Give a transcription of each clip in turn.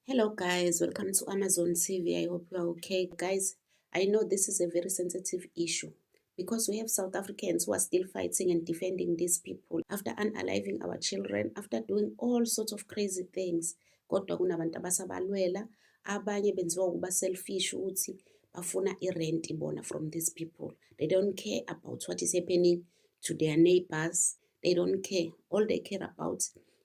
Hello guys, welcome to Amazon TV. I hope you are okay. Guys, I know this is a very sensitive issue because we have South Africans who are still fighting and defending these people after unaliving our children, after doing all sorts of crazy things. Kodwa kunabantu abasabalwela, abanye benziwa ukuba selfish ukuthi bafuna i-rent bona from these people. They don't care about what is happening to their neighbors. They don't care. All they care about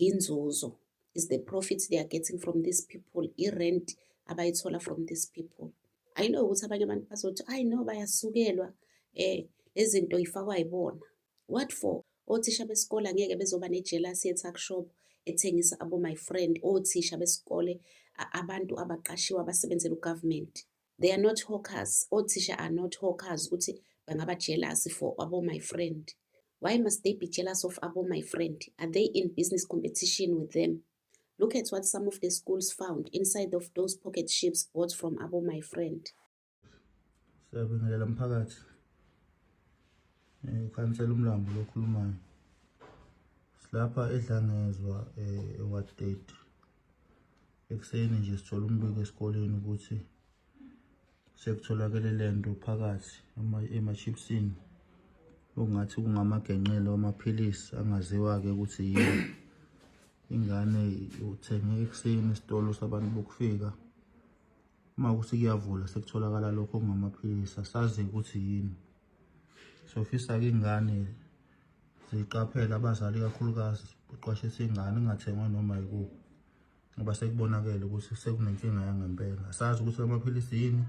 inzuzo is the profits they are getting from these people, i-rent abayithola from these people. I know ukuthi abanye abantu bazothi, I know bayasukelwa lezi zinto ifakwa yibona. What for? Othisha besikole angeke bezoba ne-jealousy ye-tuck shop ethengisa abo my friend, othisha besikole, abantu abaqashiwe abasebenzela u-government. They are not hawkers. Othisha are not hawkers ukuthi bangaba jealous for abo my friend. Why must they be jealous of abo my friend? Are they in business competition with them? Look at what some of the schools found inside of those pocket chips bought from abo my friend. Siyabingelela mphakathi. Ukhansela uMlambo lokhulumayo. Silapha eDlangezwa eWard 30. Ekuseni nje sithola umbiko esikoleni ukuthi sekutholakele lento phakathi ema-chipsini okungathi kungamagenqele wamaphilisi angaziwa-ke ukuthi yini. Ingane uthenge ekuseni esitolo sabantu bokufika, uma kuthi kuyavula sekutholakala lokho okungamaphilisi, asazi ukuthi yini. Sofisa-ke ingane ziqaphele, abazali kakhulukazi beqwashise ingane ingathengwa noma yikuphi, ngoba sekubonakele ukuthi sekunenkinga yangempela. Asazi ukuthi amaphilisi yini,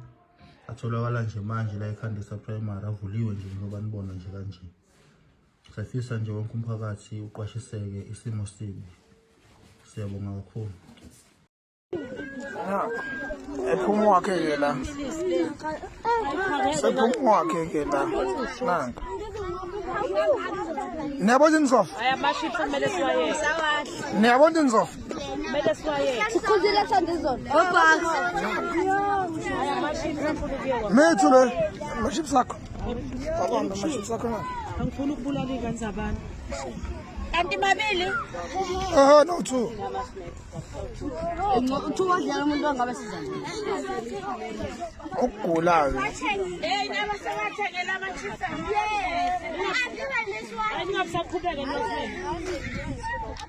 atholakala nje manje la eKhandisa Primary, avuliwe nje njengoba nibona nje kanje. Siyafisa nje wonke umphakathi uqwashiseke, isimo sibi. Siyabonga kakhulu. Ephuma wakhe ke la, sephuma wakhe ke la, nanka niyabona inzofa. Aya, ama-chips kumele siwayeke. Niyabona inzofa. Kumele siwayeke. Ukhuzile sanda izolo. Aya, ama-chips afuna ukuyekwa. Methu le ma-chips akho, babambe ma-chips akho na. Angifuni ukubulala iy'ngane zabantu. Kanti mabili. Ehe, no, two. Uthi wadlala umuntu ongabe sizana. Ukugula-ke. Hey, nabo sewathengela ama-chips. Ayingabe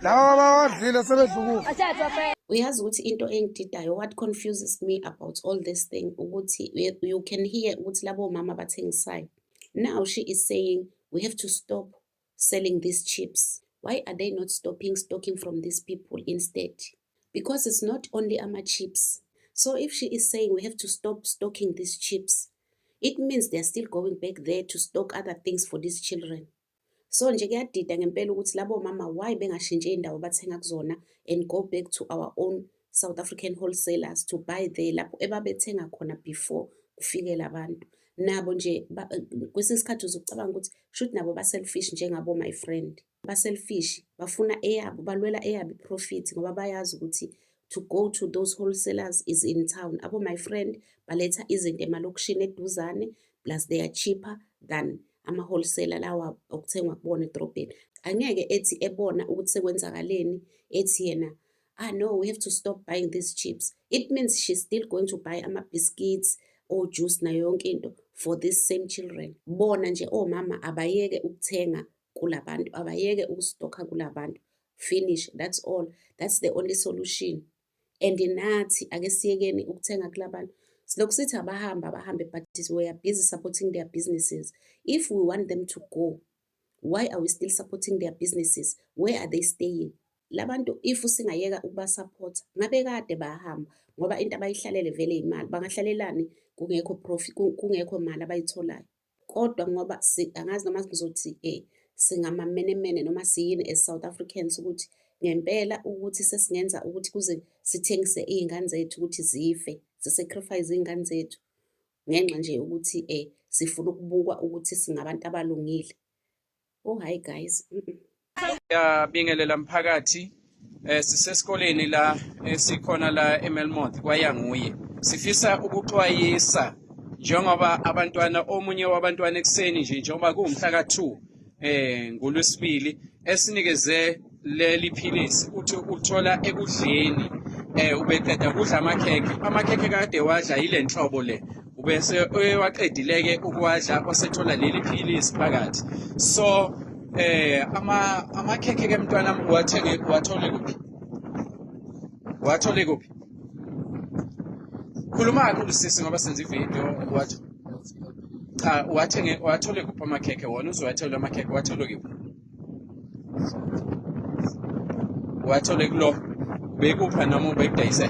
Laba abawadlile sebedla ukufa. Athatha. Uyazi ukuthi into engididayo, what confuses me about all this thing, ukuthi you can hear ukuthi labo mama bathengisayo. Now she is saying we have to stop selling these chips. Why are they not stopping stocking from these people instead? Because it's not only ama-chips. So if she is saying we have to stop stocking these chips, it means they are still going back there to stock other things for these children. So nje kuyadida ngempela ukuthi labo mama why bengashintshi indawo bathenga kuzona and go back to our own South African wholesalers to buy there lapho ebabethenga khona before kufike labantu. Nabo nje kwesinye isikhathi uzucabanga ukuthi shuthi nabo ba-selfish njengabo my friend. Ba-selfish, bafuna eyabo, balwela eyabo i-profit ngoba bayazi ukuthi to go to those wholesalers is in town. Abo my friend baletha izinto emalokishini eduzane, plus they are cheaper than ama-wholesaler lawa okuthengwa kubona edrobheni. Angeke ethi ebona ukuthi sekwenzakaleni ethi yena, "Ah no, we have to stop buying these chips." It means she's still going to buy ama-biscuits, o-juice nayo yonke into for these same children. Bona nje omama abayeke ukuthenga kulabantu, abayeke ukustokha kulabantu. Finish, that's all. That's the only solution. And nathi ake siyekeni ukuthenga kulabantu. Silokhu sithi abahambe, abahambe, but we are busy supporting their businesses. If we want them to go, why are we still supporting their businesses? Where are they staying? Labantu if singayeka ukuba-support, ngabe kade bahamba ngoba into abayihlalele vele imali. Bangahlalelani kungekho profit, kungekho mali abayitholayo? Kodwa ngoba angazi noma ngizothi singamamenemene noma siyini as South Africans ukuthi ngempela ukuthi sesingenza ukuthi kuze sithengise iy'ngane zethu ukuthi zife, si-sacrifice iy'ngane zethu ngenxa nje yokuthi sifuna ukubukwa ukuthi singabantu abalungile. Oh hayi guys. Siyabingelela mphakathi. Sisesikoleni la esikhona la eMelmoth kwaYanguye. Sifisa ukuxwayisa njengoba abantwana, omunye wabantwana ekuseni nje, njengoba kuwumhla ka2 ngolwesibili, esinikeze leli philisi, uthi uthola ekudleni. Ubeqeda kudla amakhekhe, amakhekhe kade wadla yile nhlobo le, ubese ewaqedile-ke ukuwadla wasethola leli philisi phakathi. So amakhekhe ke mntwana uwathenge, uwathole kuphi? Wathole kuphi? Khuluma kakhulu sisi ngoba senza ividiyo. Wathi cha, uwathenge, wathole kuphi amakhekhe wona? Uzowathole amakhekhe, wathole kuphi? Wathole kulo bekupha noma ubekudayise?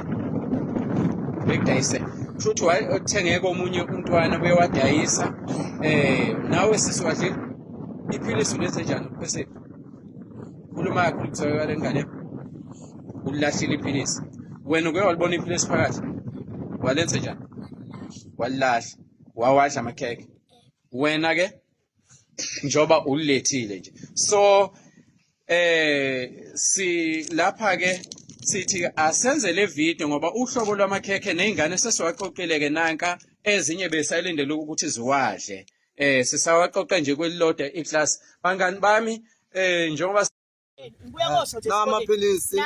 Bekudayise kusho ukuthi uthenge komunye umntwana bewadayisa. Nawe sisi wadle iphilisi, ulenze njani? Bese khuluma kakhulu kuzwakala ngane. Ulahlile iphilisi wena, uke walibona iphilisi phakathi, walenze njani? Walilahla, wawadla amakhekhe wena ke njoba ulilethile nje. So si lapha ke sithi asenze le video ngoba uhlobo lwamakhekhe nezingane sesiwaqoqile ke, nanka ezinye besayilindele ukuthi ziwadle. Sisawaqoqe nje kwelilodwa iclass, bangani bami, njengoba Nawa amaphilisi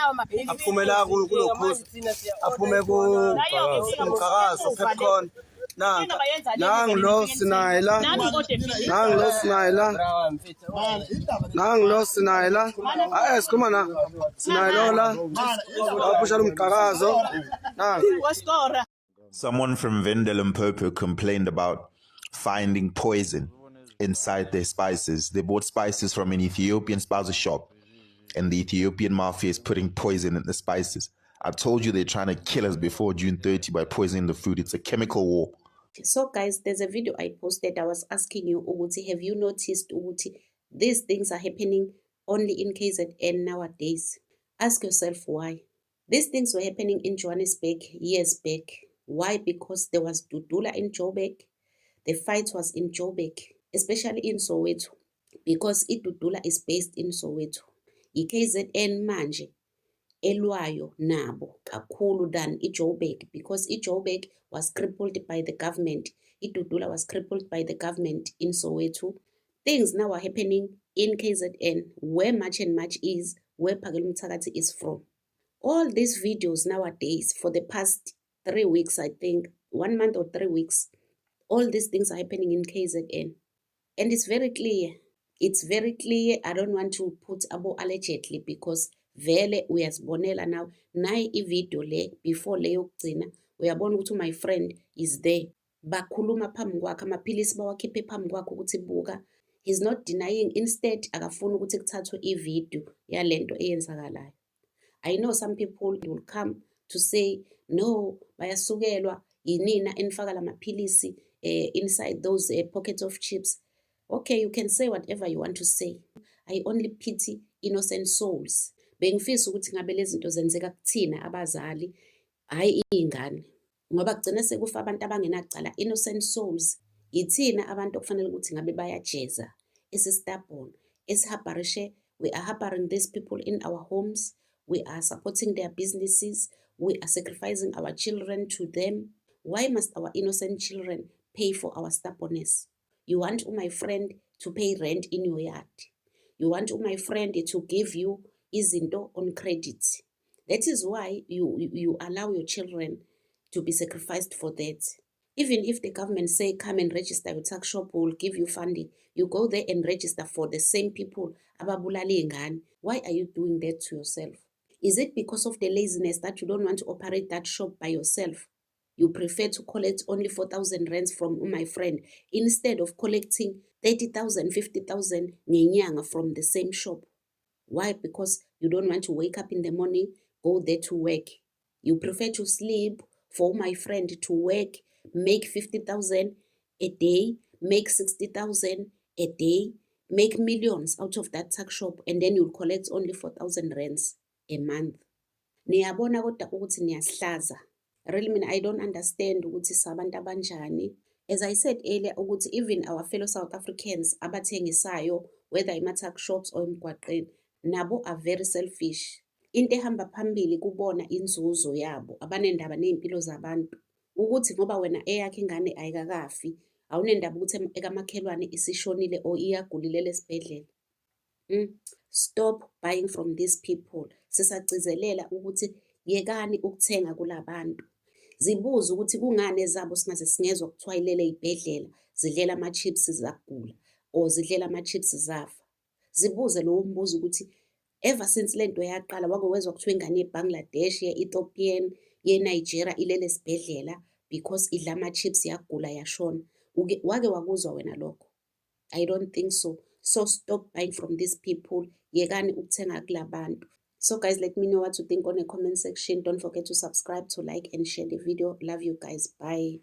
aphumela kulokhuza, aphume kumqhakazo Pepcon. Nanka, nangu lo sinaye la, nangu lo sinaye la, nangu lo sinaye la. Sikhuluma na sinaye lo la aphusha umqhakazo nangu. Someone from Venda, Limpopo complained about finding poison inside their spices. They bought spices from an Ethiopian spaza shop, and the Ethiopian mafia is putting poison in the spices. I told you they're trying to kill us before June 30 by poisoning the food. It's a chemical war. So guys, there's a video I posted. I was asking you ukuthi have you noticed ukuthi these things are happening only in KZN nowadays? Ask yourself why. These things were happening in Johannesburg years back. Why? Because there was Dudula in Joburg. The fight was in Joburg, especially in Soweto, because iDudula is based in Soweto. I-KZN manje elwayo nabo kakhulu than iJoburg because iJoburg was crippled by the government. iDudula was crippled by the government in Soweto. Things now are happening in KZN, where March and March is, where Phakel'umthakathi is from. All these videos nowadays, for the past 3 weeks, I think, one month or 3 weeks, all these things are happening in KZN. And it's very clear. It's very clear. I don't want to put abo allegedly because vele uyazibonela now. Nayi i-video le before le yokugcina, uyabona ukuthi my friend is there. Bakhuluma phambi kwakhe, amaphilisi bawakhiphe phambi kwakhe ukuthi buka. He's not denying, instead akafuni ukuthi kuthathwe i-video yalento eyenzakalayo. I know some people will come to say no, bayasukelwa yinina enifaka lamaphilisi inside those pockets of chips. Okay, you can say whatever you want to say. I only pity innocent souls. Bengifisa ukuthi ngabe lezi zinto zenzeka kuthina abazali, hhayi iy'ngane. Ngoba kugcina sekufa abantu abangenacala, innocent souls. Yithina abantu okufanele ukuthi ngabe bayajeza, esi-stubborn, esi-harbourishe. We are harboring these people in our homes. We are supporting their businesses. We are sacrificing our children to them. Why must our innocent children pay for our stubbornness? You want my friend to pay rent in your yard. You want my friend to give you izinto on credit. That is why you allow your children to be sacrificed for that. Even if the government say, "Come and register your tuck shop, we will give you funding," you go there and register for the same people ababulala iy'ngane. Why are you doing that to yourself? Is it because of the laziness that you don't want to operate that shop by yourself? You prefer to collect only 4,000 rands from my friend instead of collecting 30,000, 50,000 ngenyanga from the same shop. Why? Because you don't want to wake up in the morning, go there to work. You prefer to sleep for my friend to work, make 50,000 a day, make 60,000 a day, make millions out of that tuck shop, and then you'll collect only 4,000 rands a month. Niyabona kodwa ukuthi niyasihlaza. Really mina I don't understand ukuthi sabantu abanjani. As I said earlier ukuthi even our fellow South Africans abathengisayo, whether ima-tuck shops or emgwaqeni, nabo are very selfish. Into ehamba phambili kubona inzuzo yabo, abanendaba ney'mpilo zabantu. Ukuthi ngoba wena eyakho ingane ayikakafi, awunendaba ukuthi ekamakhelwane isishonile or iyagula ilele esibhedlela. Stop buying from these people. Sisagcizelela ukuthi Yekani ukuthenga kulabantu. Zibuze ukuthi kungani ezabo singaze singezwa kuthiwa ilele ey'bhedlela zidlela ama-chips zagula or zidlela ama-chips zafa. Zibuze lowo mbuzo ukuthi ever since lento yaqala wake wezwa kuthiwa ingane ye-Bangladesh, ye-Ethiopian, ye-Nigeria ilele esibhedlela because idla ama-chips yagula yashona. Wake wakuzwa wena lokho? I don't think so. So stop buying from these people. Yekani ukuthenga kulabantu. So guys, let me know what you think on the comment section. Don't forget to subscribe, to like and share the video. Love you guys. Bye.